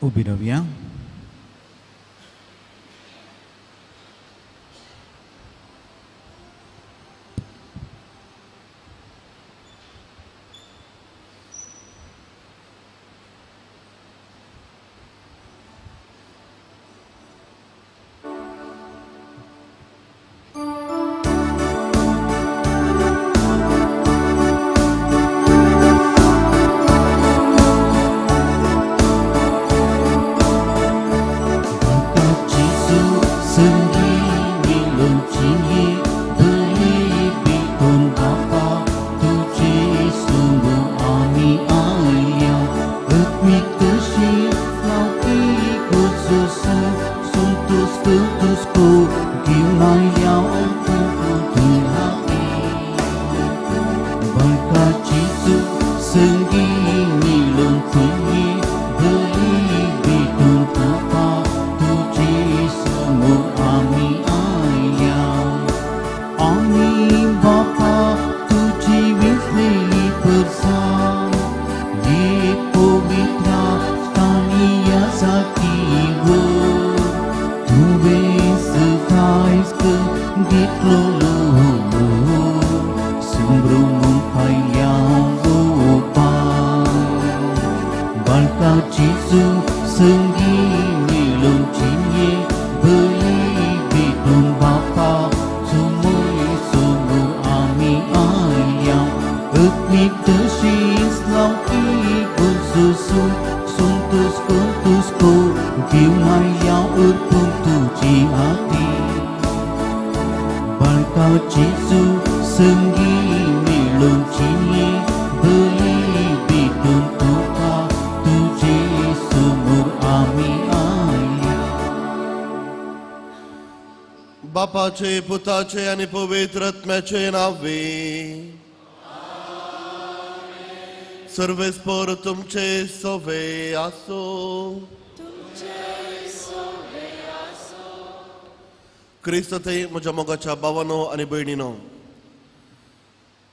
उबी रावया. बापाचे पुताचे आनी पवित्र आत्म्याचे नावे सर्वेस्पर तुमचे सोवे आसो. क्रिस्त थंय म्हज्या मोगाच्या भावानो आनी भयणीनो,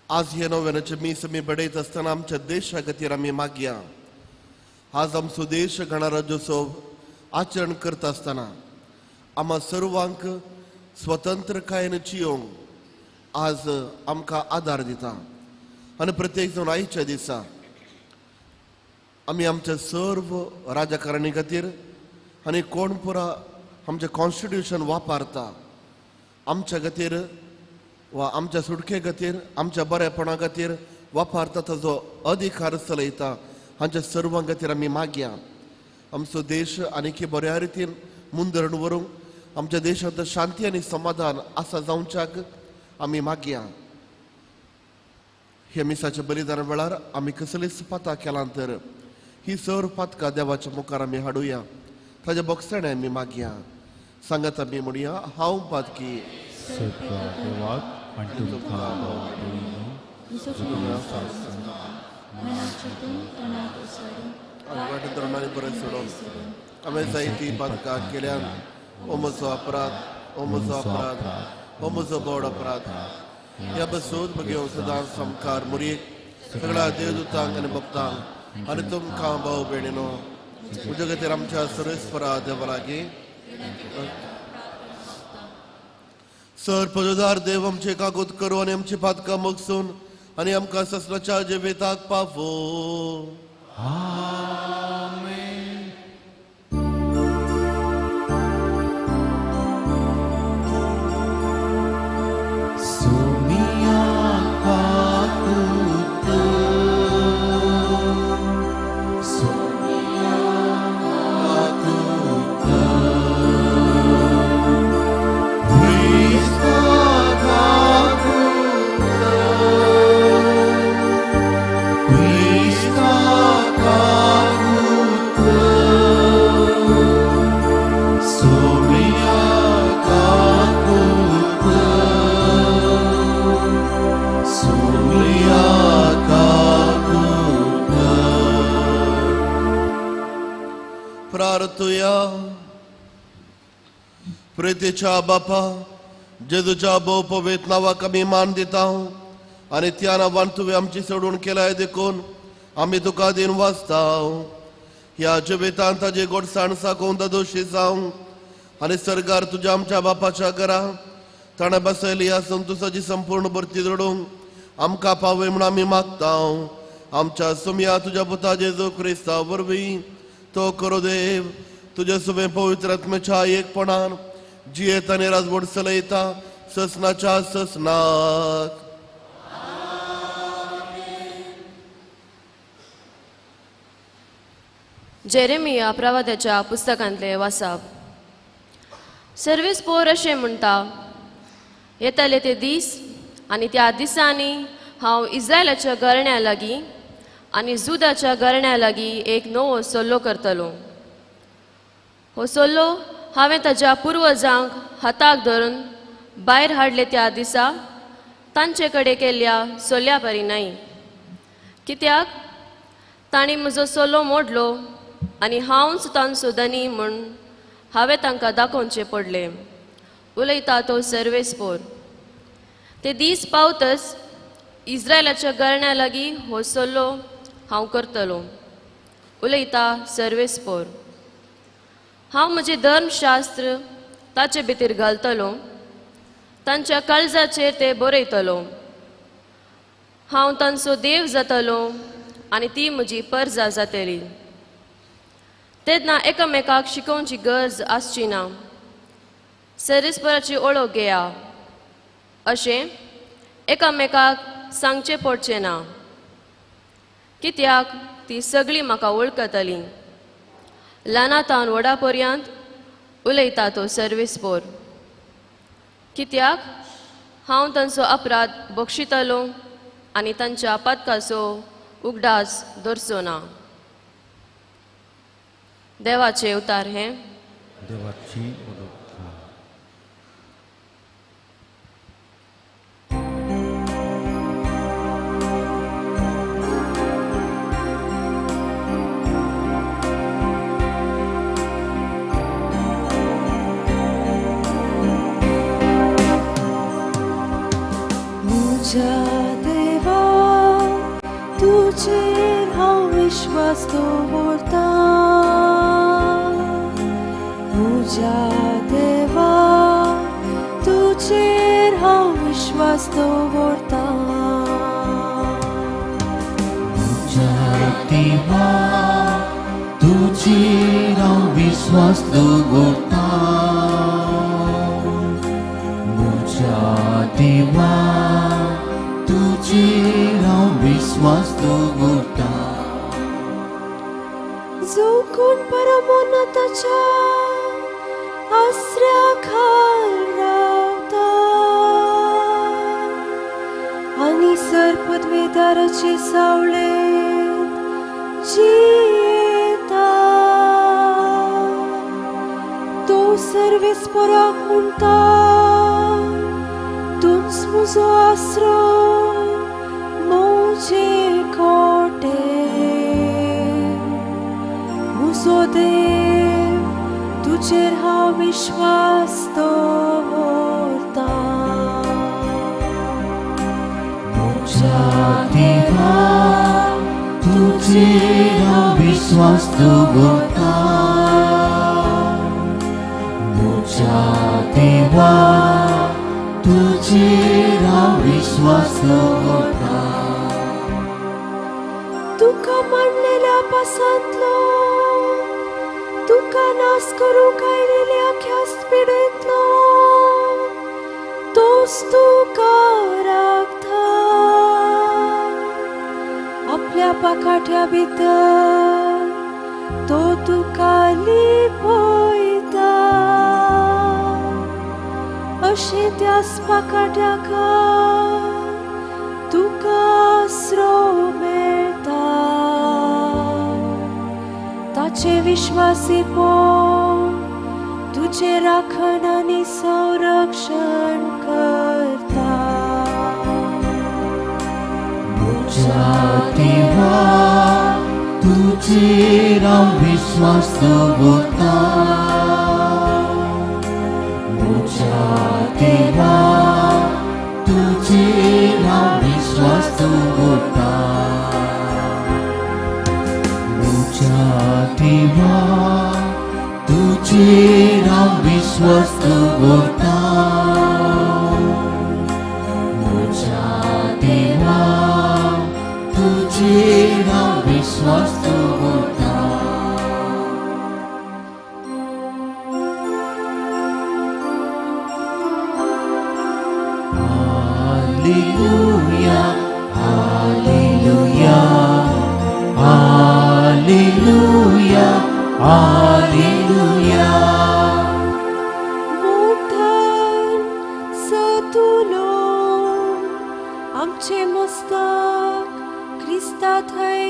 आज हे नव्याचे मीस आमी बडयत आसतना आमच्या देशा खातीर आमी मागया. आज आमचो देश गणराज्योत्सव आचरण करता आसतना आमा सर्वांक स्वतंत्रकायेन जियोंक आज आमकां आदार दिता आनी प्रत्येक जावन आयच्या दिसा आमी आमच्या सर्व राजकारणी खातीर आनी कोण पुरा आमचें कॉन्स्टिट्युशन वापरता आमच्या खातीर वा आमच्या सुटके खातीर आमच्या बरेपणा खातीर वापरता ताजो अधिकार चलयता हांच्या सर्वां खातीर आमी मागया. आमचो देश आनीक बऱ्या रितीन मुंदरण व्हरूंक आमच्या देशांत शांती आनी समाधान आसा जावच्याक आमी मागया. ह्या मिसाच्या बलिदाना वेळार आमी कसलीच पाता केला तर ही सर्व पातकां देवाच्या मुखार आमी हाडुया, ताज्या बोगसणे आमी मागया. सांगात आमी म्हणया, हांव पातकी बरें सोडून हांवें जायती पातकां केल्यान. ओ म्हजो अपराध, ओ म्हजो अपराध, ओ म्हजो गोड अपराध. ह्या बसून म्हगे सदां सामकार मुरयेक सगळ्या देवदूतांक आनी भक्तांक आनी तुमकां भाव भयणीनो म्हज्या खातीर आमच्या सर्वेस्परा देवा लागीं. सर पदोदार देव आमचे कागूत करूं आनी आमची पातकां मोगसून आनी आमकां ससनाच्या जिविताक पावो. प्रितीच्या बापा जेजूच्या भोव पवित्र नांवाक आमी मान दिता आनी त्या नांवान तुवें आमची सोडून केलाय देखून आमी तुका दिन वाचता. ह्या जिवितांत ताजे गोडसाण साकून दोशी जावं आनी सरकार तुज्या आमच्या बापाच्या घरा ताणें बसयली आसून तुजची संपूर्ण भरती जोडूंक आमकां पावय म्हूण आमी मागता. आमच्या सुमया तुज्या पुता जेजू क्रिस्ता वरवीं तो करो देव तुज्या सुबें पवित्र आत्म्याच्या एकपणान जियेत आनी राजवट चलयता ससनाच्या ससनाक. जेरेमिया प्रवादाच्या पुस्तकांतले वासाप. सर्वीस पोर अशें म्हणटा, येताले ते दीस आनी त्या दिसांनी हांव इस्रायलाच्या घरण्या लागीं आनी जुदाच्या घरण्या लागीं एक नवो सल्लो करतलो. हो सल्लो हांवें ताज्या पुर्वजांक हाताक धरून भायर हाडले त्या दिसा तांचे कडेन केल्ल्या सल्ल्या परी न्हय, कित्याक तांणी म्हजो सल्लो मोडलो आनी हांवच तांचो धनी म्हूण हांवें तांकां दाखोवचें पडलें. उलयता तो सर्वेस्पोर. ते दीस पावतच इस्रायलाच्या घरण्या लागीं हो सल्लो हांव करतलो. उलयता सर्वेस्पोर. हांव म्हजें धर्मशास्त्र ताचे भितर घालतलो, तांच्या काळजाचेर ते बरयतलो. हांव तांचो देव जातलो आनी ती म्हजी परजा जातली. तेन्ना एकामेकाक शिकोवची गरज आसची ना. सर्वेस्पराची ओळख घेया अशें एकामेकाक सांगचें पडचें ना, कित्याक ती सगळीं म्हाका वळखतली. ल्हाना तावन व्हडा पर्यंत उलयता तो सर्वेस्पोर. कित्याक हांव तांचो अपराध बक्षितलो आनी तांच्या पातकाचो उगडास दवरचो ना. देवाचे उतार हें. देवाची म्हज्या देवा तुजेर हांव विश्वास दवरतां. म्हज्या देवा तुजेर हांव विश्वास दवरतां. म्हज्या देवा तुजेर हांव विश्वास दवरतां. म्हज्या देवा तुजेर हांव विश्वास दवरतां. जो कोण परमोन्नताच्या आसऱ्या खाल रावता आनी सर्पद्वेदाराचे सावळेंत जियेता, तो सर्वेस्पराक म्हणटा, तूंच म्हजो आसरो, म्हजे कोटे, म्हजो देव, तुजेर हांव विश्वास दवरतां. म्हज्या देवा तुजेर हांव विश्वास दवरतां. म्हज्या देवा तुजेर हांव विश्वास दवरतां. तुका मांडलेल्या पासांतलो, तुका नाश करूंक आयिल्ल्या ख्यास्त पिडेंतलो तोच तुका राखता. आपल्या पाखाट्या भितर तो तुका लिपयता, अशें त्याच पाखाट्या खाल तुका आसरो मेळटा. ताचे विश्वासीपण तुजें राखण आनी संरक्षण करता. म्हज्या देवा तुजेर हांव विश्वास दवरतां. म्हज्या देवा तुजेर हांव विश्वास दवरतां. म्हज्या देवा तुजेर हांव विश्वास दवरता. म्हज्या देवा तुजेर हांव विश्वास दवरता. Hallelujah, hallelujah, hallelujah, hallelujah. मोगधन सतुलो आमचे मस्तक क्रिस्ता थंय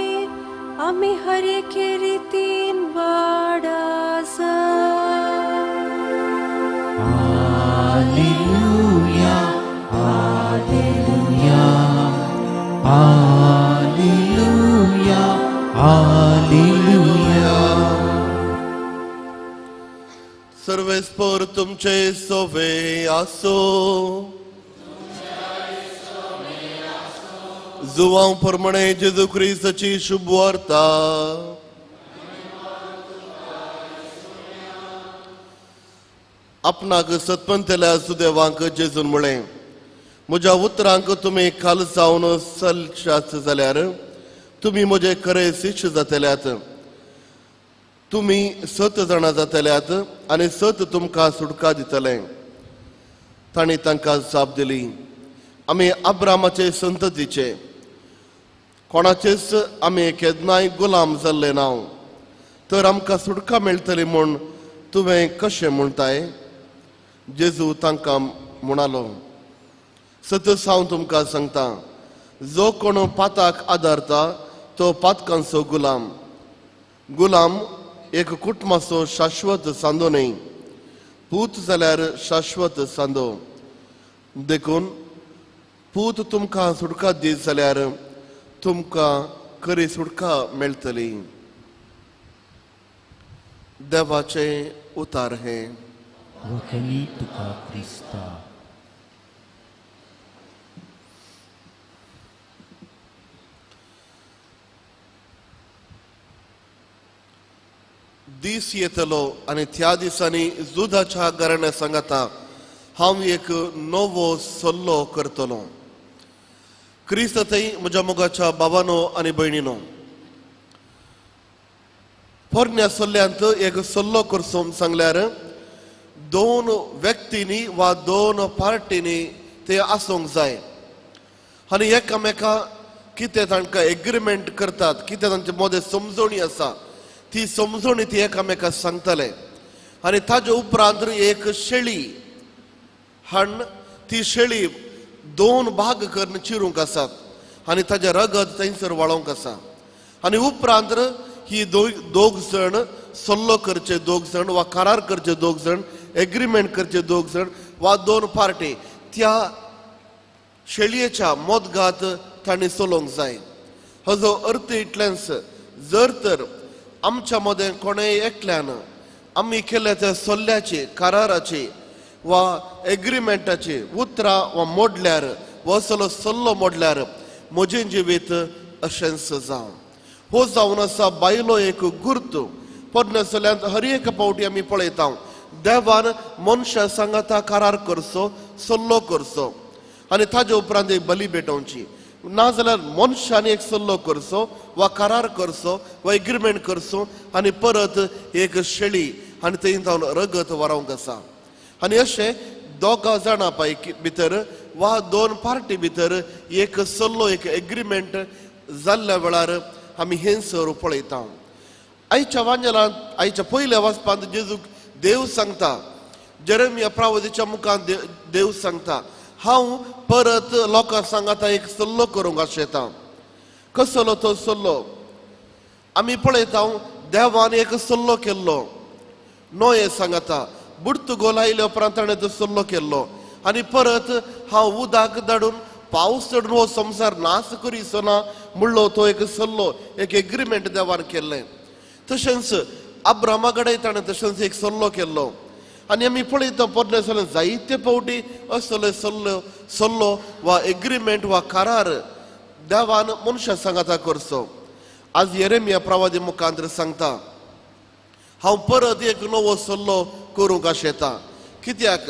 आमी हर एके रितीन वाड आसा. Hallelujah, hallelujah, hallelujah, hallelujah. सर्वेस्पर तुमचे सोवे आसो. जुवांव प्रमाणे जेजू क्रिस्ताची शुभवार्ता. आपणाक सतपंतल्या सुदेवांक जेजून म्हळें, म्हज्या उतरांक तुमी खाल जावन चलशात जाल्यार तुमी म्हजे खरे शिश्य जातल्यात. तुमी सत जाणां जातल्यात आनी सत तुमकां सुटका दितलें. तांणी तांकां जाप दिली, आमी अब्रामाचे संततीचे, कोणाचेच आमी केन्नाय गुलाम जाल्ले ना, तर आमकां सुटका मेळटली म्हूण तुवें कशें म्हणटाय? जेजू तांकां म्हणालो, सतच हांव तुमकां सांगता, जो कोण पाताक आदारता तो पातकांचो गुलाम. गुलाम एक कुटुंबाचो शाश्वत सांदो न्हय, पूत जाल्यार शाश्वत सांदो. देखून पूत तुमकां सुटका दीत जाल्यार तुमकां खरी सुटका मेळटली. देवाचें उतार हें. वखणी तुका क्रिस्ता. दीस येतलो आनी त्या दिसांनी जुदाच्या घराण्या सांगाता हांव एक नवो सल्लो करतलो. क्रिस्त थंय म्हज्या मोगाच्या बाबानो आनी भयणीनो, पोरण्या सल्ल्यांत एक सल्लो करचो सांगल्यार दोन व्यक्तींनी वा दोन पार्टींनी ते आसूंक जाय आनी एकामेका कितें तांकां एग्रीमेंट करतात, कितें तांचे मदें समजवणी आसा ती समजवणी ती एकामेका सांगतले आनी ताजे उपरांत एक शेळी हाण ती शेळी दोन भाग करून चिरूंक आसात आनी ताजें रगत थंयसर वाळोवंक आसा आनी उपरांत ही दोग जाण सल्लो करचे, दोग जाण वा करार करचे, दोग जाण एग्रीमेंट करचे, दोग जाण वा दोन पार्टी त्या शेळयेच्या मोदगात तांणी चलोवंक जाय. हाजो अर्थ इतलेंच, जर तर आमच्या मदें कोणेय एकल्यान आमी केल्या त्या सल्ल्याची, कराराची वा एग्रीमेंटाची उतरां वा मोडल्यार वा असलो सल्लो मोडल्यार म्हजें जिवीत अशेंच जावं. हो जावन आसा बायलो एक गुर्त. पोरण्या सल्ल्यांत हर एक पावटी आमी पळयता देवान मनशा सांगाता करार करचो, सल्लो करचो आनी ताजे उपरांत एक बली भेटोवची, नाजाल्यार मनशान एक सल्लो करचो वा करार करचो वा एग्रीमेंट करचो आनी परत एक शेळी आनी थंय जावन रगत वारोवंक आसा. आनी अशें दोगां जाणां पैकी भितर वा दोन पार्टी भितर एक सल्लो, एक एग्रीमेंट जाल्ल्या वेळार आमी हें सर पळयता. आयच्या वांजेलांत, आयच्या पयल्या वाचपांत जेजूक देव सांगता, जेरेमिया प्रावदीच्या मुखार देव सांगता, हांव परत लोकां सांगाता एक सल्लो करूंक आशेता. कसलो तो सल्लो? आमी पळयता देवान एक सल्लो केल्लो नोये सांगाता, बुडतो गोल आयल्या उपरांत ताणें तो सल्लो केल्लो आनी परत हांव उदक धाडून पावस चडून हो संवसार नाश करीचो ना म्हणलो तो एक सल्लो, एक एग्रीमेंट देवान केल्लें. तशेंच अब्रामा कडेन ताणें तशेंच एक सल्लो केल्लो आनी आमी पळयता पोरणे सल्ले जायते फावटी असले सल्लो सल्लो वा एग्रीमेंट वा करार देवान मनशा सांगाता करचो. आज येरेमिया प्रवादी मुखांत सांगता, हांव परत एक नवो सल्लो करूंक आशेता, कित्याक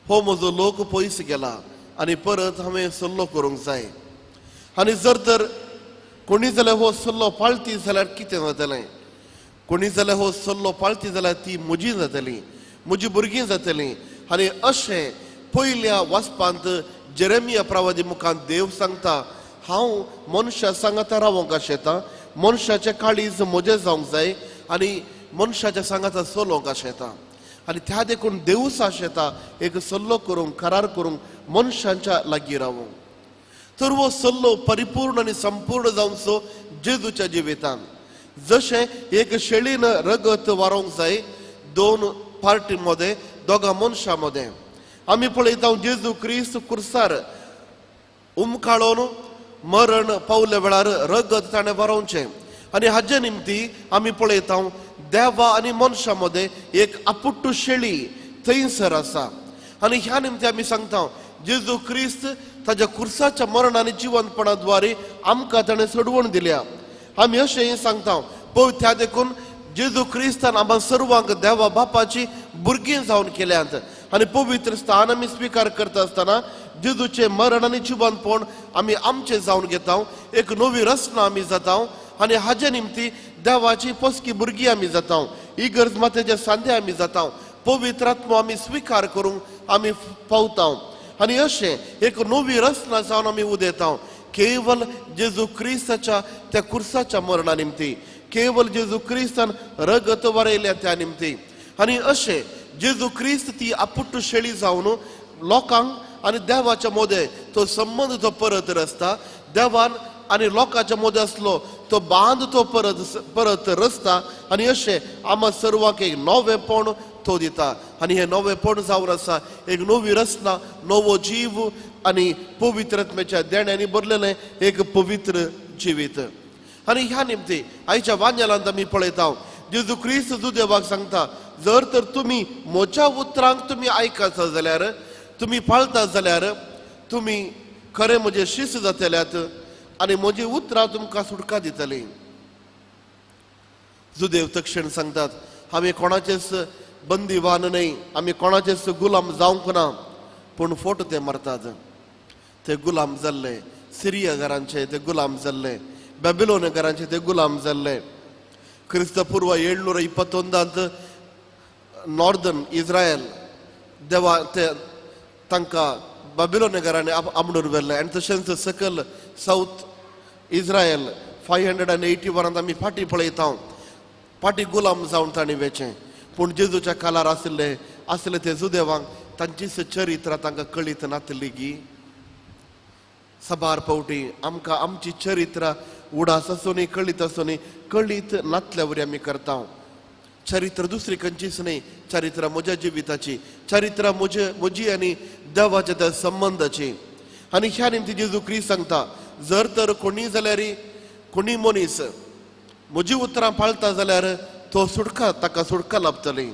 हो म्हजो लोक पयस गेला आनी परत हांवें सल्लो करूंक जाय. आनी जर तर कोणी जाल्यार हो सल्लो पाळती जाल्यार कितें जातलें? कोणी जाल्यार हो सल्लो पाळती जाल्यार ती म्हजी जातली, म्हजी भुरगीं जातलीं. आनी अशें पयल्या वाचपांत जेरेमिया प्रवादी मुखार देव सांगता, हांव मनशा सांगाता रावोंक आशेता, मनशाचें काळीज म्हजें जावंक जाय आनी मनशाच्या सांगाता चलोवंक आशेता. आनी त्या देखून देवूच आशेता एक सल्लो करूंक, करार करूंक, मनशांच्या लागीं रावूंक. तर हो सल्लो परिपूर्ण आनी संपूर्ण जावचो जेजूच्या जिवितान. जशें एक शेळीन रगत वारोवंक जाय दोन पार्टी मदें, दोगां मनशां मदें. आमी पळयता जेजू क्रिस्त कुर्सार उमकाळोन मरण पावल्या वेळार रगत ताणें वारोवचें. आनी हाजे निमती आमी पळयता देवा आनी मनशां मदें एक आपुट्टू शेळी थंयसर आसा. आनी ह्या निमती आमी सांगता जेजू क्रिस्त ताज्या कुर्साच्या मरण आनी जिवंतपणा द्वारे आमकां ताणें सोडवण दिल्या. आमी अशेंय सांगता पळय, त्या देखून जेजू क्रिस्तान आमकां सर्वांक देवा बापाची भुरगीं जावन केल्यांत. आनी पवित्र स्थान आमी स्विकार करता आसतना जेजूचें मरण आनी जिवंतपण आमी आमचें जावन घेता, एक नवी रचना आमी जाता. आनी हाजे निमती देवाची पोसकी भुरगीं आमी जाता, इगर्ज मातेचे सांदे आमी जाता, पवित्र आत्मो आमी स्विकार करूंक आमी पावता. आनी अशें एक नवी रचना जावन आमी उदेता केवल जेजू क्रिस्ताच्या त्या कुर्साच्या मरणा निमती, केवल जेजू क्रिस्तान रगत वरयल्या त्या निमती. आनी अशें जेजू क्रिस्त ती आपुट्टू शेळी जावन लोकांक आनी देवाच्या मोदें तो संबंद तो परत रचता. देवान आनी लोकांच्या मोदें आसलो तो बांद तो परत परत रचता. आनी अशें आमकां सर्वांक एक नवेंपण तो दिता. आनी हें नवेंपण जावन आसा एक नवी रचना, नवो जीव आनी पवित्र आत्म्याच्या देण्यांनी भरलेलें एक पवित्र जिवीत. आनी ह्या निमती आयच्या वांजेलांत आमी पळयता जेजू क्रिस्त जुदेवाक सांगता, जर तर तुमी म्हज्या उतरांक तुमी आयकता जाल्यार, तुमी पाळता जाल्यार तुमी खरें म्हजें शिस्त जातल्यात आनी म्हजी उतरां तुमकां सुटका दितलीं. जुदेव तक्षण सांगतात, आमी कोणाचेच बंदीवान न्हय, आमी कोणाचेच गुलाम जावंक ना. पूण फोट ते मारतात. ते गुलाम जाल्ले सिरिया घरांचे ते गुलाम जाल्ले, बॅबिलोन घरांचे ते गुलाम जाल्ले. क्रिस्तपूर्व 721 नॉर्दर्न इस्रायल देवा ते तांकां बॅबिलोन घरांनी आमडून व्हेल्ले. आनी तशेंच सकल सावथ इस्रायल 581 आमी फाटीं पळयता, फाटीं गुलाम जावन तांणी वेचें. पूण जेजूच्या कालार आशिल्ले आसले ते जुदेवांक तांचीच चरित्रां तांकां कळीत नातली गी. सबार पावटी आमकां आमची चरित्रां उडास आसूनी कळीत आसूनी कळीत नातल्या वरी आमी करता. चरित्र दुसरी खंयचीच न्हय, चरित्रां म्हज्या जिविताची, चरित्रां म्हजे म्हजी आनी देवाच्या त्या संबंदाची. आनी ह्या निमती जेजू क्रिस्त सांगता, जर तर कोणी जाल्यार कोणी मनीस म्हजी उतरां पाळता जाल्यार तो सुटका, ताका सुटका लाभतली.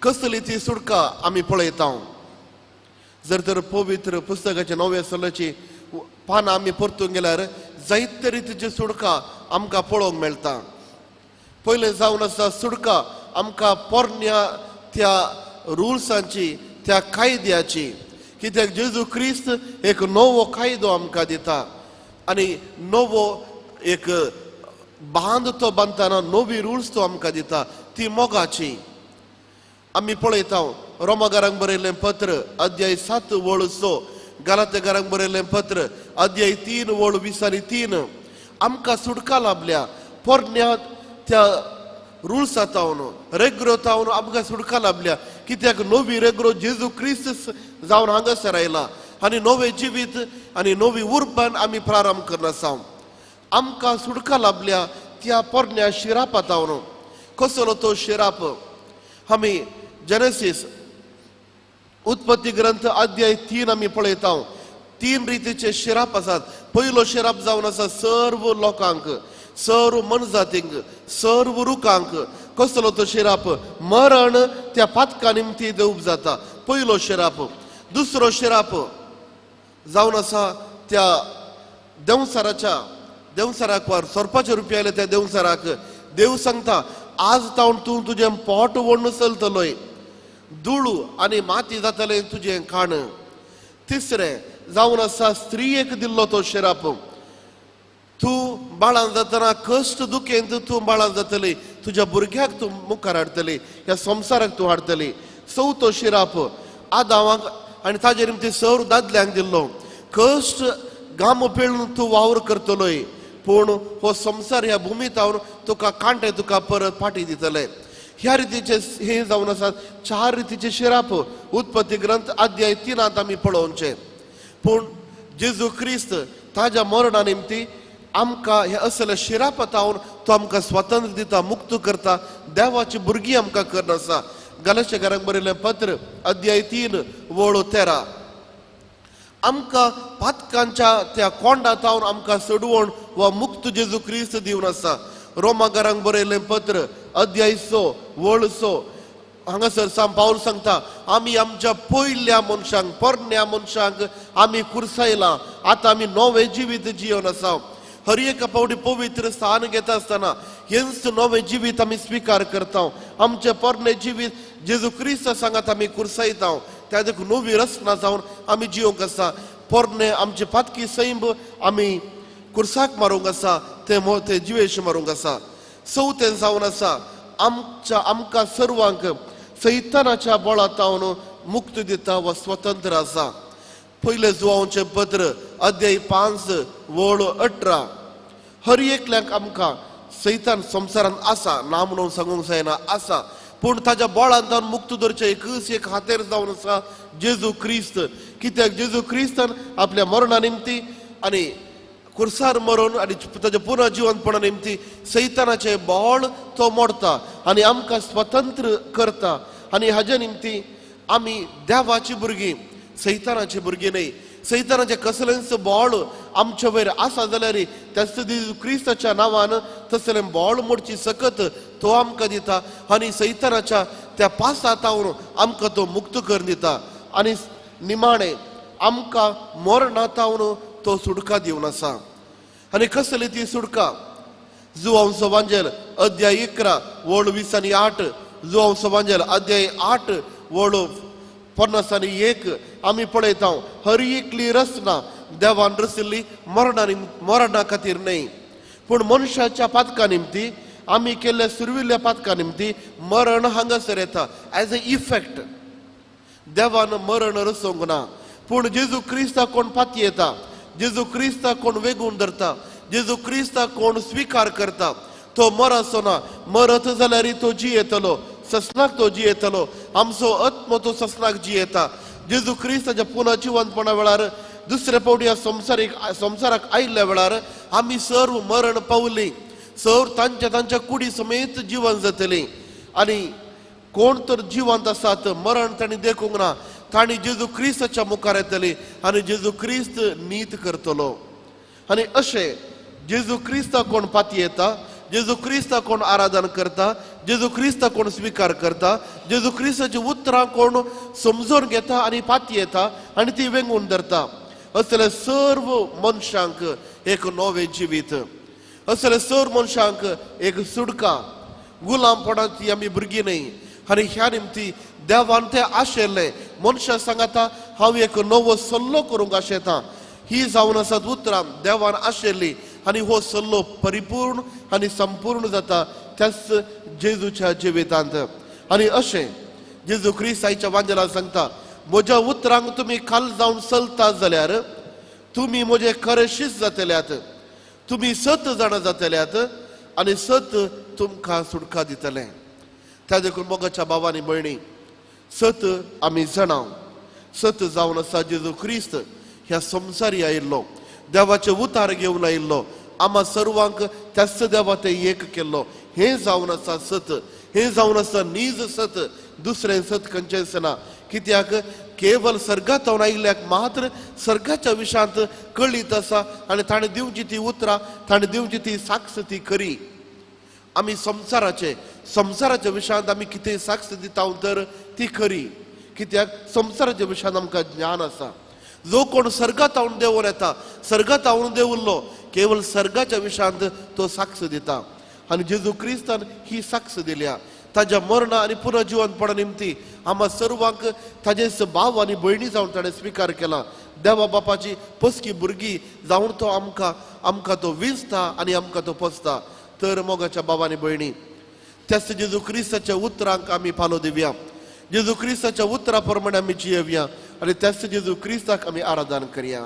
कसली ती सुटका आमी पळयता. जर तर पवित्र पुस्तकाच्या नव्या सल्ल्याची पानां आमी परतून गेल्यार जायते रितीची सुटका आमकां पळोवंक मेळटा. पयलें जावन आसा सुटका आमकां पोरण्या त्या रुल्सांची, त्या कायद्याची. कित्याक जेजू क्रिस्त एक नवो कायदो आमकां दिता आनी नवो एक बांद तो बांदतना नवी रुल्स तो आमकां दिता, ती मोगाची. आमी पळयता रोमागारांक बरयल्लें पत्र अध्याय 7 वळ 6, गालातेकारांक बरयल्लें पत्र अध्याय 3 वळ 20 आनी 3. आमकां सुटका लाभल्या पोरण्या त्या रुल्सा तावन, रेग्रो तावन आमकां सुटका लाभल्या. कित्याक नवी रेग्रो जेजू क्रिस्त जावन हांगासर आयला आनी नवें जिवीत आनी नवी उर्बान आमी प्रारंभ करना आसा. आमकां सुटका लाभल्या त्या पोरण्या शिरापा तावन. कसलो तो शिराप? आमी जेनेसीस उत्पत्ती ग्रंथ अध्याय 3 आमी पळयता. 3 रितीचे शिराप आसात. पयलो शिराप जावन आसा सर्व लोकांक, सर्व मनजातींक, सर्व रुखांक. कसलो तो शिराप? मरण त्या पातका निमती दिवप जाता, पयलो शिराप. दुसरो शिराप जावन आसा त्या देंवसाराच्या, देंवसाराक वर सोरपाचे रुपया आयले त्या देंवसाराक देव सांगता, आज तावन तूं तुजें पोट व्हडून चलतलोय, धुळू आनी माती जातलें तुजें खाण. तिसरें जावन आसा स्त्रियेक दिल्लो तो शिराप, तूं बाळान जातना कश्ट दुखेंत तूं बाळान जातली, तुज्या भुरग्याक तूं मुखार हाडटली, ह्या संवसाराक तूं हाडटली. चवथो शिराप आदावाक आनी ताजेर निमती सर दादल्यांक दिल्लो, कश्ट घाम पिळून तूं वावर करतलोय, पूण हो संवसार ह्या भुमी तावन तुका कांटे तुका परत फाटी दितले. ह्या रितीचे हे जावन आसात चार रितीचे शिराप उत्पत्ती ग्रंथ अध्याय 3 आमी पळोवचे. पूण जेजू क्रिस्त ताज्या मरणा निमती आमकां हे असले शिराप तावन तो आमकां स्वातंत्र्य दिता, मुक्त करता, देवाची भुरगीं आमकां करून आसा. गलाशेकारांक बरयलें पत्र अध्याय 3 वळ 13 आमकां पातकांच्या त्या कोंडा तावन आमकां सोडवण वा मुक्त जेजू क्रिस्त दिवन आसा. रोमागारांक बरयलें पत्र अध्याय 6 वळ 6 हांगासर सांग पावल सांगता, आमी आमच्या पयल्या मनशांक पोरण्या मनशांक आमी कुर्सायला, आतां आमी नवें जिवीत जियोन आसा. हर एका फावटी पवित्र स्थान घेता आसतना हेंच नवें जिवीत आमी स्विकार करता. आमचें पोरणें जिवीत जेजू क्रिस्ता सांगात आमी कुर्सायता, त्या देखून नवी रचना जावन आमी जियोंक आसा. पोरणें आमचे पातकी सैंब आमी कुर्साक मारूंक आसा, ते जिवेश मारूंक आसा. चवथें जावन आसा आमच्या आमकां सर्वांक सैतानाच्या बळा तावन मुक्त दिता वा स्वतंत्र आसा. पयलें जुवांचें पत्र अध्याय 5 वळ 18 हर एकल्याक आमकां सैतान संवसारांत आसा, ना म्हणून सांगूंक जायना आसा, पूण ताज्या बळान तावन मुक्त दवरचें एकच एक हातेर जावन आसा जेजू क्रिस्त. कित्याक जेजू क्रिस्तान आपल्या मरणा निमती आनी कुर्सार मरून आनी ताच्या पुनर्जिवंतपणा निमती सैतानाचें बळ तो मोडता आनी आमकां स्वतंत्र करता. आनी हाज्या निमती आमी देवाची भुरगीं, सैतानाची भुरगीं न्हय. सैतानाचें कसलेंच बळ आमचे वयर आसा जाल्यार त्याच क्रिस्ताच्या नांवान तसलें बळ मोडची सकत तो आमकां दिता आनी सैतानाच्या त्या पासातावन आमकां तो मुक्त करून दिता. आनी निमाणें आमकां मरणा तावन तो सुटका दिवन आसा. आनी कसली ती सुटका? जुवांचो वांजेल अध्याय 11 वळ 20 आनी 8, जुवांचो वांजेल अध्याय 8 वळ 50 आनी 1 आमी पळयता हर एकली रचना देवान रचिल्ली मरणा खातीर न्हय, पूण मनशाच्या पातका निमती आमी केल्ल्या सुरविल्ल्या पातका निमती मरण हांगासर येता एज अ इफेक्ट. देवान मरण रचोवंक ना, पूण जेजू क्रिस्ताक कोण पाती येता, जेजू क्रिस्ताक कोण वेगून धरता, जेजू क्रिस्ताक कोण स्विकार करता तो मरचो ना. मरत जाल्यार तो जियेतलो, ससनाक तो जियेतलो, आमचो आत्मो तो ससनाक जियेता. जेजू क्रिस्ताच्या पुनः जिवंतपणा वेळार दुसरे फावटी ह्या संवसाराक आयिल्ल्या वेळार आमी सर्व मरण पावली, सर्व तांच्या तांच्या कुडी समेत जिवन जातली. आनी कोण तर जिवंत आसात मरण तांणी देखूंक ना, तांणी जेजू क्रिस्ताच्या मुखार येतली आनी जेजू क्रिस्त नीत करतलो. आनी अशें जेजू क्रिस्ताक कोण पाती येता, जेजू क्रिस्ताक कोण आराधन करता, जेजू क्रिस्ताक कोण स्विकार करता, जेजू क्रिस्ताची उतरां कोण समजून घेता आनी पाती येता आनी ती वेंगून धरता, असले सर्व मनशांक एक नवें जिवीत, असले सर्व मनशांक एक सुटका. गुलामपणाची आमी भुरगीं न्हय. आनी ह्या निमती देवान तें आशिल्लें मनशां सांगाता हांव एक नवो सल्लो करूंक आशेता. ही जावन आसात उतरां देवान आशिल्ली आनी हो सल्लो परिपूर्ण आनी संपूर्ण जाता त्याच जेजूच्या जिवितांत. आनी अशें जेजू क्रिस्त आयच्या वांजेलान सांगता, म्हज्या उतरांक तुमी खाल जावन चलता जाल्यार तुमी म्हजे खरे शिस्त जातल्यात, तुमी सत जाणां जातल्यात आनी सत तुमकां सुटका दितलें. त्या देखून मोगाच्या भावांनी भयणी, सत आमी जाणां, सत जावन आसा जेजू क्रिस्त ह्या संवसारी आयिल्लो, देवाचे उतार घेवन आयिल्लो, आमा सर्वांक त्याच देवा ते एक केल्लो. हें जावन आसा सत, हें जावन आसा नीज सत, दुसरें सत खंयचेंच ना. कित्याक केवल सर्गांत आयिल्ल्याक मात्र सर्गाच्या विशांत कळीत आसा आनी ताणें दिवची ती उतरां, ताणें दिवची ती साक्ष ती खरी. आमी संवसाराचे संवसाराच्या विशांत आमी कितें साक्ष दिता तर ती खरी, कित्याक संवसाराच्या विशांत आमकां ज्ञान आसा. जो कोण सर्गांत देंवून येता, सर्गांत देंवल्लो, केवल सर्गाच्या विशांत तो साक्ष दिता. आनी जेजू क्रिस्तान ही साक्ष दिल्या. ताज्या मरणा आनी पुनर्जिवनपणा निमती आम्हा सर्वांक ताजे भाव आनी भयणी जावन ताणें स्विकार केला. देवा बापाची पसकी भुरगीं जावन तो आमकां आमकां तो विंचता आनी आमकां तो पोसता. तर मोगाच्या बाबा आनी भयणी, त्याच जेजू क्रिस्ताच्या उतरांक आमी पालो दिवया. जेजू क्रिस्ताच्या उतरा प्रमाणे आमी जियेवया आनी त्याच जेजू क्रिस्ताक आमी आराधन करया.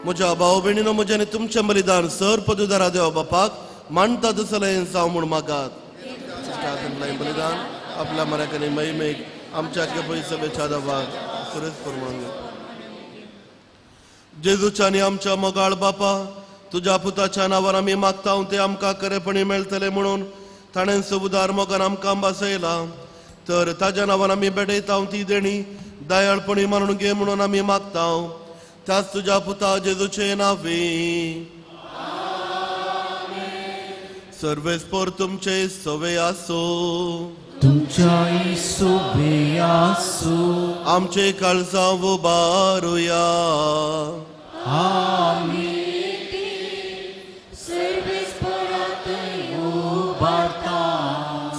म्हज्या भाव भयणीनो, म्हज्या आनी तुमचें बलिदान सर पदुदारा देवा बापाक मानता तसलें जावं म्हूण मागात. बलिदान आपल्या मराक आनी महिमेक आमच्या पयसभेच्या दवाक सुरेश परमांग. जेजूच्या आनी आमच्या मोगाळ बापा, तुज्या पुताच्या नांवान आमी मागता ते आमकां खरेपणी मेळटलें म्हणून ताणें उदार मोगान आमकां बसयला. तर ताज्या नांवान आमी भेटयता ती देणी दयाळपणी मानून घे म्हणून आमी मागता. त्याच तुज्या पुता जेजूचे नावे सर्वेस्पोर तुमचे सवे आसो, तुमच्याय सोबे आसो. आमचे काळजां उबारुया. आमी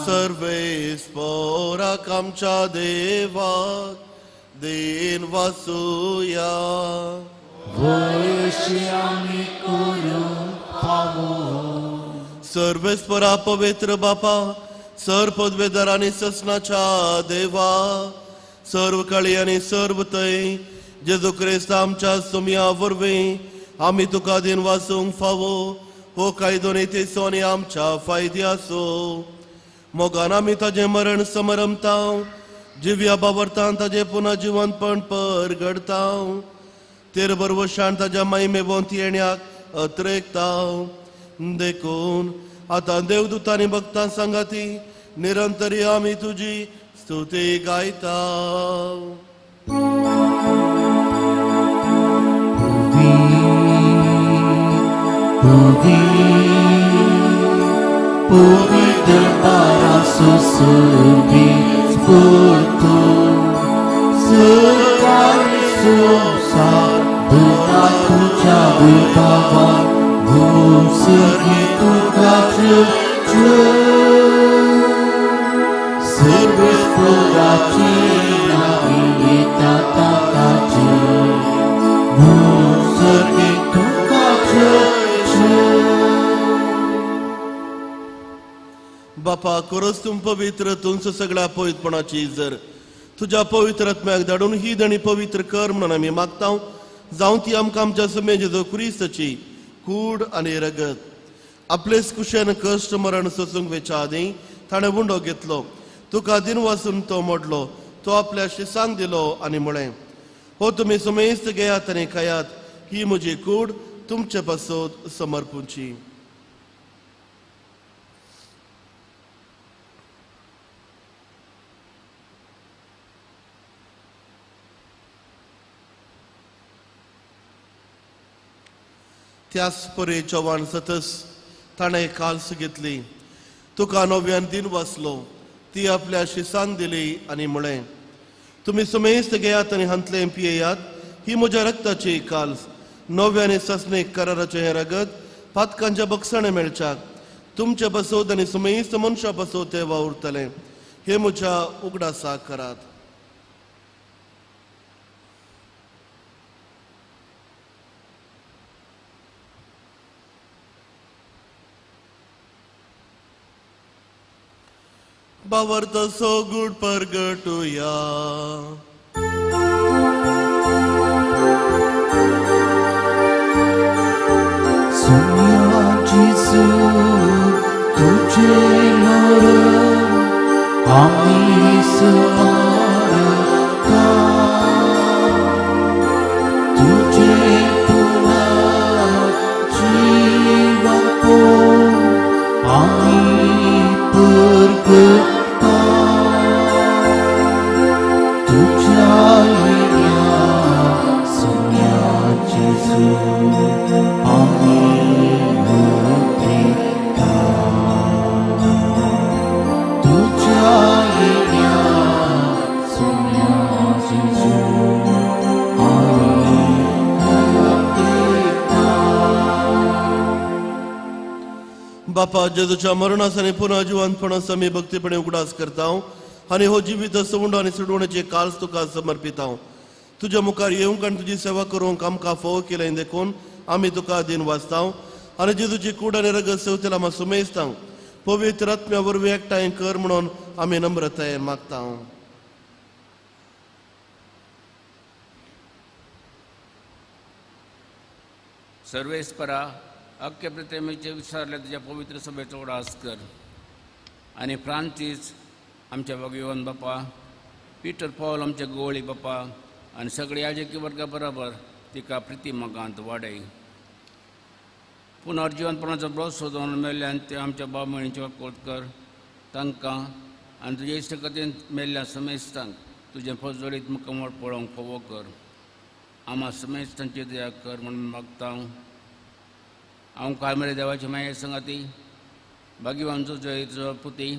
सर्वेस्पोराक आमच्या देवाक then वासुया. वयशी आमी करूंक फावो. सर्वेस्परा पवित्र बापा, सर्व पदवेदार आनी ससनाच्या देवा, सर्व काळी आनी सर्व थंय जेजू क्रिस्त आमच्या सुमया वरवीं आमी तुका then वासूंक फावो. हो कायदो नीतीचो आनी आमच्या फायद्याचो. मोगान आमी ताजें मरण समरमता, जिव्या बावरतान ताजें पुनः जिवनपण परगडता, तेर बरवशान ताज्या मायमे भोंवती येण्याक अत्रेकता. देखून आतां देवदूतांनी भक्तां सांगाती निरंतरी आमी तुजी स्तुती गायता. पवित्र बारासो सर्वेस्पोर सरकारी संसार तुका तुज्या उतावान भोवसरी तुका सर्वेस्पोराची नावी येता ताकाचे भोवसरी तुका. बापा, खरोच तूं पवित्र, तुमचो सगळ्या पवित्रपणाची जर तुज्या पवित्र आत्म्याक धाडून ही देणी पवित्र कर म्हणून आमी मागता. जावं ती आमकां आमच्या सुमे जेजू क्रिस्ताची कूड आनी रगत. आपलेच कुशेन कश्ट मरण सोसूंक वेच्या आदीं ताणें उंडो घेतलो, तुका दिन वासून तो मोडलो, तो आपल्या शिसांक दिलो आनी म्हळें, हो तुमी सुमेस्त घेयात आनी खायात, ही म्हजी कूड तुमचे पासत समर्पूची. त्याच परी जेवण सतस ताणें काल्स घेतली, तुका नव्यान दिन वाचलो, ती आपल्या शिसान दिली आनी म्हळें, तुमी सुमेस्त घेयात आनी हांतलें पियेयात, ही म्हज्या रक्ताची काल्स, नव्याने ससनेक कराराचें हें रगत पातकांच्या बक्षाणें मेळच्याक तुमचे बसोत आनी सुमेस्त मनशां बसोत तें वावुरतलें, हे म्हज्या उगडासाक करात. बावर तसो गूढ परगटुया. सोन्या जेजू तुझे मरण आमी स्मारता, तुझे पुनर्जीवन आमी परगटा, तुझ्या येण्या सोन्या जेजू आमी उठेता, तुझ्या येण्या सोन्या जेजू आमी उठेता. बापा, जेजूच्या मरणास आनी पुनः जिवंतपणास आमी भक्तीपणे उगडास करता आनी हो जिवीत सवंड आनी सोडवण्याचे काल्स तुका समर्पिता. तुज्या मुखार येवंक आनी तुजी सेवा करूंक आमकां फोव केलें देखून आमी तुका दिन वाचता आनी जेजूची कूड आनी रगत सेवतेला आमी सुमेजता. पवित्र आत्म्या वरवीं एकठांय कर म्हणून आमी नम्रतायेन मागता. सर्वेस्परा, अख्खे प्रतिमेचे विचारले तुज्या पवित्र सभेचो उगडास कर आनी फ्रांसीस आमच्या भगवान बापा, पिटर पॉल आमच्या गोवळी बापा आनी सगळे याजकी वर्गा बरोबर तिका प्रिती मोगांत वाडय. पुनर्जिवनपणाचो ब्रोस सोदून मेल्ल्यान ते आमच्या बाब भयणींचे वाकोत कर, तांकां आनी तुजे इश्टकतेन मेल्ल्या समेस्तांक तुजें फजोळीत मुखामळ पळोवंक फावो कर. आमा समेस्तांची दया कर म्हणून मागता. हांव काळमेरे देवाची माये संगाती, भाग्यवानचो जयचो पुती,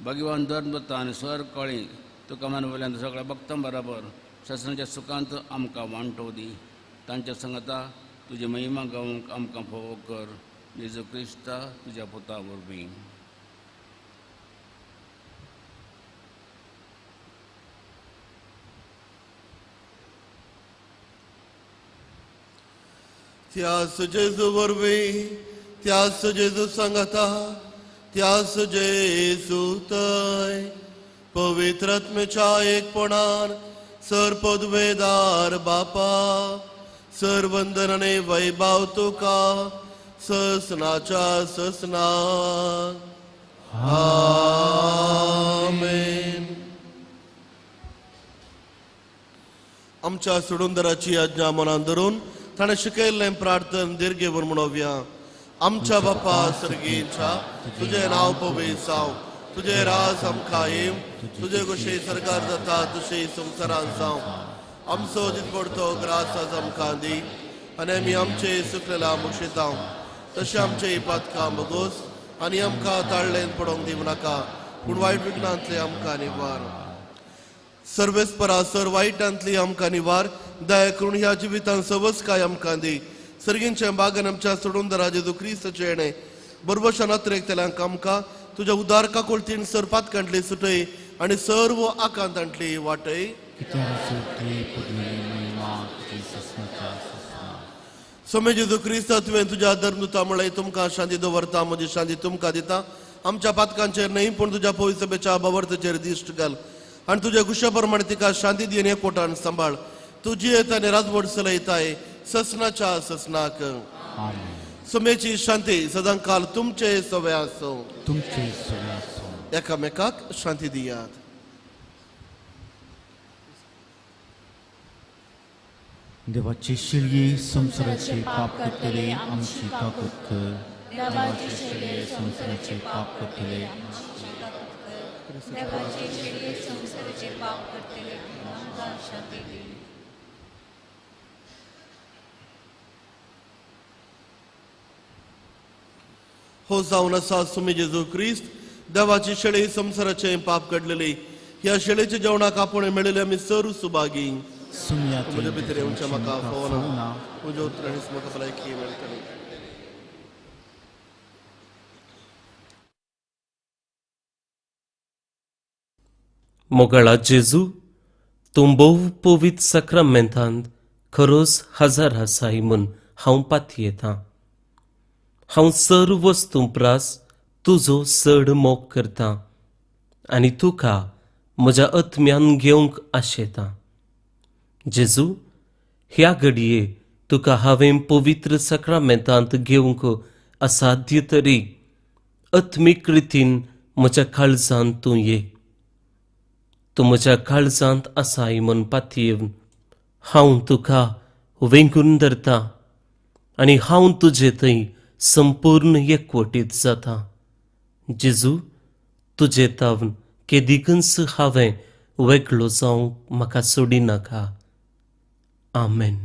भाग्यवान धर्मता आनी स्वर कळी तुका मानवल्यान सगळ्या भक्तां बराबर शासनाच्या सुखांत आमकां वांटो दी. तांच्या संगता तुजी महिमा गावंक आमकां फावो कर. जेजू क्रिस्ता तुज्या पुता वरवीं. त्यास जेजू वरवीं, त्यास जेजू सांगता, त्यास जेजू तय पवित्र आत्म्याच्या एकपणान सर पदवेदार बापा, सर वंदनाने वैभाव तुका ससनाच्या ससना. आमेन. आमच्या सोडूनदाराची आज्ञा मनान धरून ताणें शिकयल्लें प्रार्थन दीर्घेवर म्हणोवया. आमच्या बापा सर्गीच्या, तुजें नांव पवित्र जावं, तुजें राज आमकां येवं, तुजे गोशे सरकार जाता तुजे संवसारांत जावं. आमचो दिसपडतो ग्रास आज आमकां दी आनी आमी आमचे सुकलेला मुक्षेता तशें आमचे पातकां बगोस आनी आमकां ताळ्ळेन पडोवंक दिवं नाका, पूण वायट विघ्नांतले आमकां निवार. सर्वेस्परा सर वायटांतली आमकां निवार, दया करून ह्या जिवितांत सवस काय आमकां दी. सर्गींच्या बागान आमच्या सोडूनदारा जेजू क्रिस्ताचें येणें बरबशान अत्रेकतल्यांक आमकां तुज्या उदार काकुळतीन सर पातकांतली सुटय आनी सर्व आकांतांतली वाटय. सोमे जेजू क्रिस्ता, तुवें तुज्या धर्मदूता म्हळें, तुमकां शांती दवरता, म्हजी शांती तुमकां दिता. आमच्या पातकांचेर न्हय पूण तुज्या पवित्र सभेच्या बावर्तचेर दिश्ट घाल आनी तुज्या गुशा प्रमाणे तिका शांती दी आनी एकवटान सांबाळ. तुजी येत आनी राजवट चलयताय ससनाच्या ससनाक. सोमेची शांती सदां काल तुमचे सवे आसूं. तुमचे सवे आसूं. एकामेकाक शांती दियात. देवाची शिळये संवसाराचे पाप करतले आमची ताकद कर. देवाची शिळये संवसाराचे पाप करतले देवाची शिळये संवसाराचे पाप करतले आमकां शांती दी. हो जावन आसा सुमी जेजू क्रिस्त देवाची शेळी संवसाराचें पाप काडलेली. ह्या शेळेच्या जेवणाक आपोवणें मेळिल्ले आमी सर्व सुभागी. म्हज्या भितर येवचें म्हाका फावना, म्हज्या उतरांनीच म्हाका भलायकी मेळटली. मोगाळा जेजू, तूं भोव पवित्र साक्रामेंतांत खरोच हजार आसाय म्हूण हांव पातयेतां. हांव सर्व वस्तूं प्रास तुजो चड मोग करतां आनी तुका म्हज्या आत्म्यान घेवंक आशेतां. जेजू, ह्या घडये तुका हांवें पवित्र साक्रामेंतांत घेवंक असाध्य तरी आत्मीक रितीन म्हज्या काळजांत तूं ये. तूं म्हज्या काळजांत आसाय म्हूण पातयेवन हांव तुका वेंगून धरतां आनी हांव तुजे थंय संपूर्ण एकवटीत जाता. जेजू, तुजे तावन केदिकूच हांवें वेगळो जावंक म्हाका सोडिनाका. आमेन.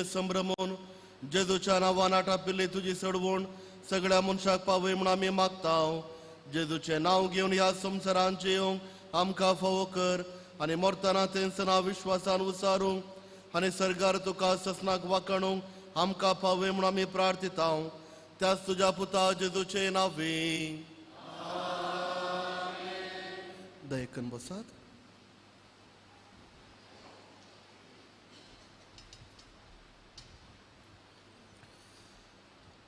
संभ्रमून जेजूच्या नांवान आटापिल्ली तुजी सडवण सगळ्या मनशाक पावय म्हूण आमी मागता. जेजूचें नांव घेवन ह्या संवसारांत येवंक आमकां फावो कर आनी मरतना तेंच नांव विश्वासान उसारूंक आनी सर्गार तुका ससनाक वाखाणूंक आमकां पावय म्हूण आमी प्रार्थिता. त्याच तुज्या पुता जेजूचें नांवे. दयेकन बसात.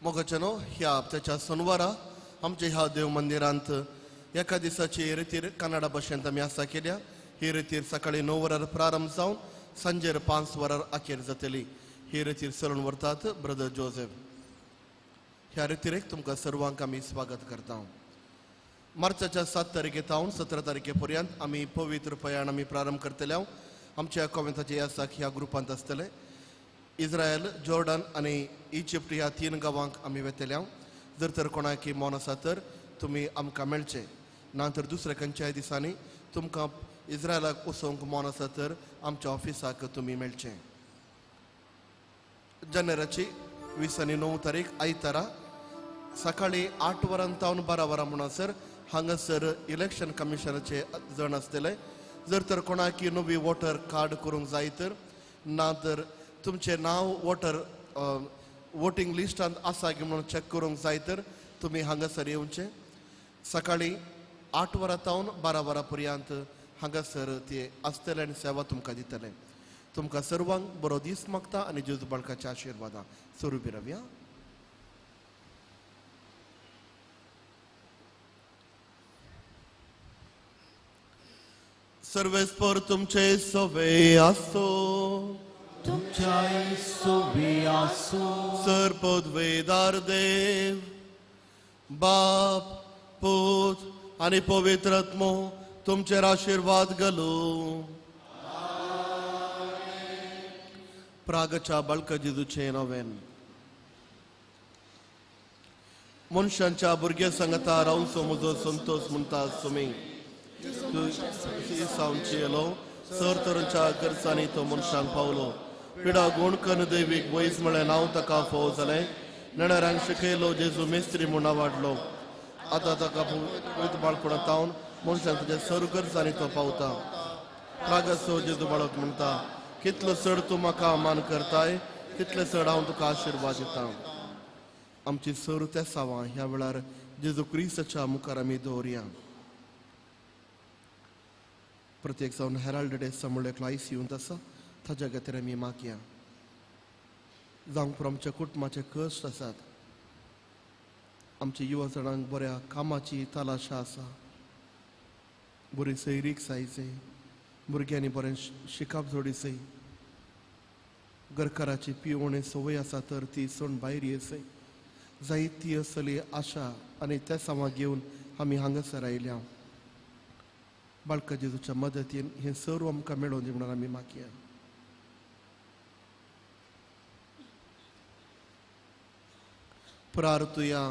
मोगाच्यानो, ह्या हप्त्याच्या सोनवारा आमच्या ह्या देव मंदिरांत एका दिसाची रितीर कन्नडा भाशेंत आमी आसा केल्या. ही रितीर सकाळी 9 वरार प्रारंभ जावन सांजेर 5 वरार अखेर जातली. ही रितीर चलून व्हरतात ब्रदर जोसेफ. ह्या रितीरेक तुमकां सर्वांक आमी स्वागत करता. मार्चाच्या 7 तारखे तावन 17 तारखे पर्यंत आमी पवित्र प्रयाण आमी प्रारंभ करतले. आमच्या कॉमेंताचे यासाक ह्या ग्रुपांत आसतले. इस्रायल, जॉर्डन आनी इजिप्ट ह्या 3 गांवांक आमी वेतले. जर तर कोणाक मन आसा तर तुमी आमकां मेळचे, ना तर दुसऱ्या खंयच्याय दिसांनी तुमकां इस्रायलाक वचोंक मन आसा तर आमच्या ऑफिसाक तुमी मेळचे. जानेराची 29 तारीख आयतारा सकाळी 8 वरां तावन 12 वरां म्हणसर हांगासर इलेक्शन कमिशनाचे जण आसतले. जर तर कोणाकी नवी वोटर कार्ड करूंक जाय तर ना तर तुमचें नांव वोटर वोटींग लिस्टांत आसा की म्हणून चॅक करूंक जाय तर तुमी हांगासर येवचें. सकाळी 8 वरां तावन 12 वरां पर्यंत हांगासर ते आसतले आनी सेवा तुमकां दितले. तुमकां सर्वांक बरो दीस मागता आनी जेजू बाळकाच्या आशिर्वादा स्वरुपी रावया. सर्वेस्पर तुमचे सवे आसो, तुमच्याय सोबे आसो. सर पदवेदार देव बाप पूत आनी पवित्र आत्मो तुमचेर आशिर्वाद घालू. प्रागच्या बाळका जेजूचें नवेन मनशांच्या भुरग्या सांगता रावचो म्हजो संतोष म्हणटा तुमी येलो सर तरांच्या गरजांनी तो मनशांक पावलो. पिडा गुणकन दैवीक वयस म्हळ्यार नांव ताका फोव जालें. नेणाऱ्यांक शिकयलो जेजू मेस्त्री म्हूण वाडलो. आतां ताका पवित्र बाळपणा तावन मनशांक तुज्या सर गरजांनी तो पावता. रागासो जेजू बाळक म्हणटा कितलो चड तूं म्हाका मान करताय तितले चड हांव तुका आशिर्वाद दिता. आमची सर तेसावां ह्या वेळार जेजू क्रिस्ताच्या मुखार आमी दवरया. प्रत्येक जावन हेराल्ड डे म्हणल्यार एकलो आयसीयूंत आसा ताज्या खातीर आमी मागया. जावंक पुरो आमच्या कुटुंबाचे कश्ट आसात. आमच्या युवा जाणांक बऱ्या कामाची तलाशा आसा. बरी सैरीक जायचे, भुरग्यांनी बरें शिकप जोडीचें, घरकाराची पिवणे संवय आसा तर ती सोड भायर येसय जायती असली आशा आनी त्या सामा घेवन आमी हांगासर आयल्या. बाळका जेजूच्या मदतीन हें सर्व आमकां मेळोवन दी म्हणून आमी मागया. प्रार्थुया.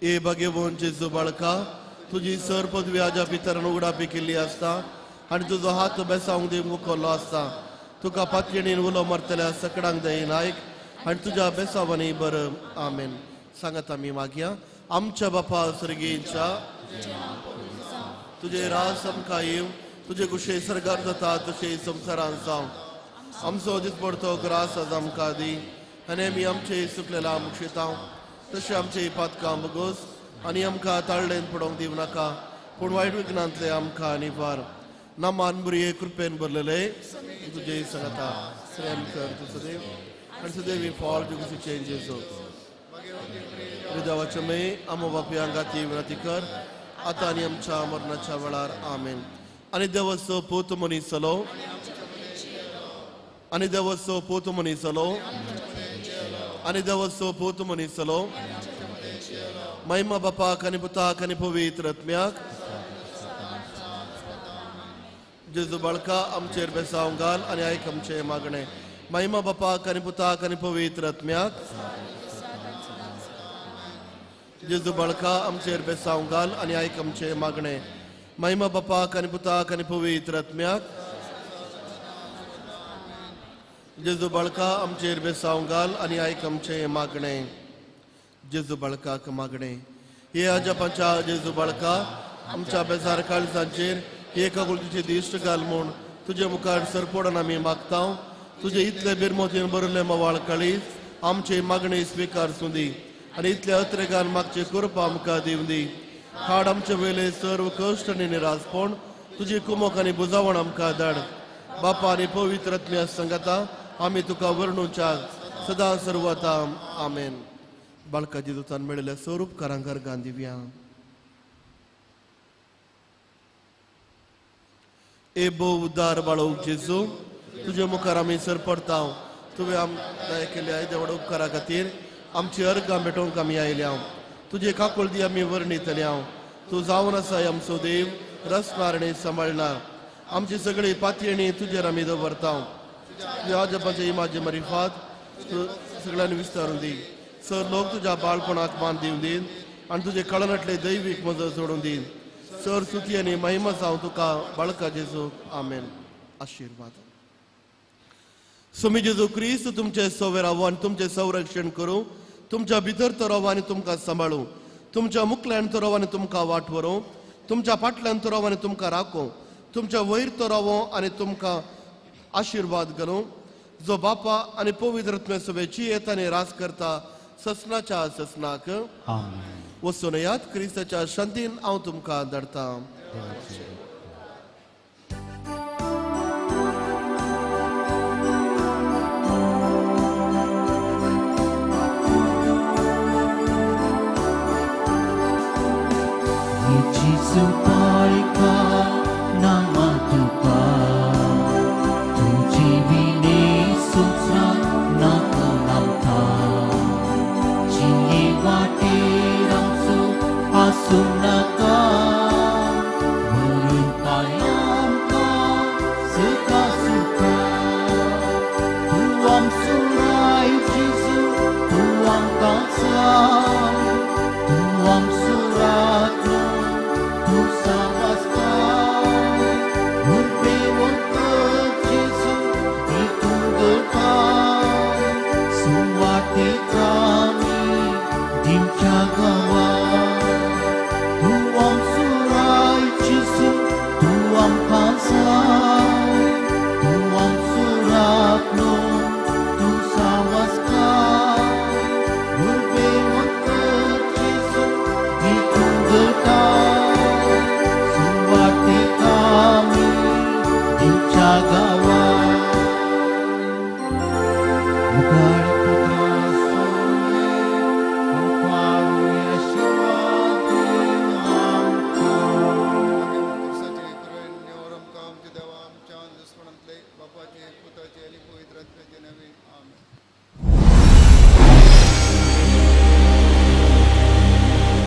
ए भगेवन जेजू बाळका, तुजी सर पदवी आज्या भितर उगडापी केल्ली आसता आनी तुजो हात बेसावंक दिवंक मुखवल्लो आसता. तुका पातयेणीन उलो मारतल्या सकडांक दयेन आयक आनी तुज्या बेसावांनी बरं. आमेन. सांगात आमी मागया. आमच्या बापा सर्गीच्या, तुजे रास आमकां येव, तुजे कुशे सरगार जाता तशें संवसारान जावं. आमचो दिसपडतो ग्रास आज आमकां दी आनी आमी आमचे सुकलेला मुक्षेतां तशें आमचे पातकां बगोस आनी आमकां ताळ्ळेन पडोवंक दिवं नाका, पूण वायट विघ्नांतले आमकां निवार. नामान बुरये कृपेन भरलेले तुजे सांगता प्रेम कर तूं सदैव आनी सदैव फॉल तुजे जेजू. देवाचे मे आमो बापयांक ती विनंती कर आतां आनी आमच्या मरणाच्या वेळार. आमेन. आनी देवाचो पूत मनीस जालो, आनी देवाचो पूत मनीस जालो, आनी देवाचो पूत मनीस जालो. महिमा बापाक आनी पुताक आनी पवित्र आत्म्याक. जेजू बाळका आमचेर बेसांव घाल आनी आयक आमचें मागणें. महिमा बापाक आनी पुताक आनी पवित्र आत्म्याक. जेजू बाळका आमचेर बेसांव घाल आनी आयक आमचें मागणें. महिमा बापाक आनी पुताक आनी पवित्र आत्म्याक. जेजू बाळका आमचेर बेसांव घाल आनी आयक आमचें मागणें. जेजू बाळकाक मागणें. हे अजापांच्या जेजू बाळका, आमच्या बेजार काळजांचेर हे काकुळतीची दिश्ट घाल म्हूण तुजे मुखार सरपडून आमी मागता. तुजे इतले बिरमोतीन भरिल्ले मवाळ काळीज आमचे मागणी स्विकार सुंदी आनी इतले अत्रेगान मागचे कृपा आमकां दिवं दी. हाड आमचे वयले सर्व कश्ट आनी निरासपण तुजी कुमक आनी बुजावण आमकां धाड. बापा आनी पवित्र आत्म्या सांगाता आमी तुका वर्णुच्या सदां सर्वता. आमेन. बाळका जेजूतान मेळिल्ल्या स्वरूप कारांक अर्गां दिवया. ए भोव उदार बाळोवक जेजू, तुजे मुखार आमी सरपडता. तुवें आमकां केल्ल्या येद्या उपकारा खातीर आमची अर्गां भेटोवंक आमी आयल्या. तुजे काकुळती आमी वर्णितल्या. तूं जावन आसाय आमचो देव, रसणार आनी सांबाळणार. आमची सगळी पातयेणी तुजेर आमी दवरता. तुज्या आजपाचे इमाजे मरिफात तूं सगळ्यांनी विस्तारून दी. सर लोक तुज्या बाळपणाक मान दिवन दी आनी तुजे कळनाटले दैवीक मजत सोडून दी. सर सुती आनी महिमा जावं तुका बाळका जेजू. आमेन. आशिर्वाद. स्वामी जेजू क्रिस्त तुमचे सोवे रावो आनी तुमचें संरक्षण करूं, तुमच्या भितर तो रावो आनी तुमकां सांबाळूं, तुमच्या मुखल्यान तो रावो आनी तुमकां वाट व्हरूं, तुमच्या फाटल्यान तो रावो आनी तुमकां राखूं, तुमच्या वयर तो रावो आनी तुमकां आशिर्वाद घालूं, जो बापा आनी पवित्र आत्म्या सभेची येत आनी रास करता ससनाच्या ससनाक. आमेन. वचून यात, क्रिस्ताच्या शांतीन हांव तुमकां धाडटा. जेजू.